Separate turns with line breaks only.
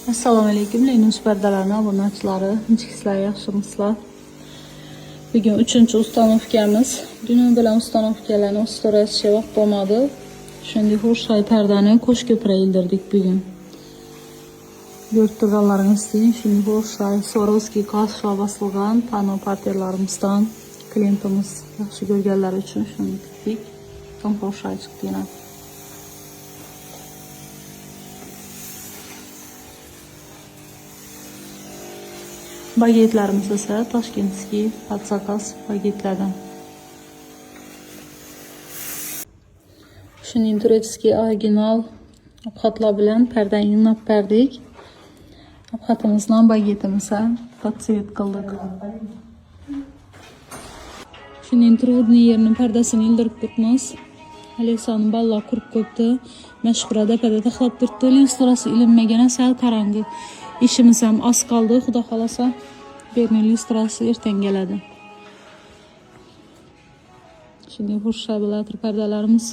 Assalomu alaykum, Linus pardalarini obunachilari. Nechikisizlar, yaxshimisizlar? Bugun 3-ustanovkamiz. Dün bilan ustanovkalarni ustorashga vaqt bo'lmadi. Shunday xurshay pardani Qo'shko'pirga ildirdik bugun. Ko'rib turganlaringizdek, shunday xurshay Swarovski qashqa bosilgan pano parterlarimizdan klientimiz yaxshi ko'rganlari uchun shuni tikdik. Tam xurshay chiqdi yana. Bagetlarimiz esa Toshkentskiy под zakaz bagetlardan. Shuning турецкий original obxatlar bilan pardani yunab berdik. Obxatimizdan bagetimizni под цвет qildik. Shuning трудный yerini pardasini ildirib turibmiz. Alexani bolalar qurib qo'yibdi. Mashhura dapada taxlab turibdi. Lyustrasi ilinmagan, sal qarang'i. Ishimiz ham oz qoldi, xudo xolasa. Berni lyustrasi ertaga keladi. Shunday xurshay bo'ladi pardalarimiz.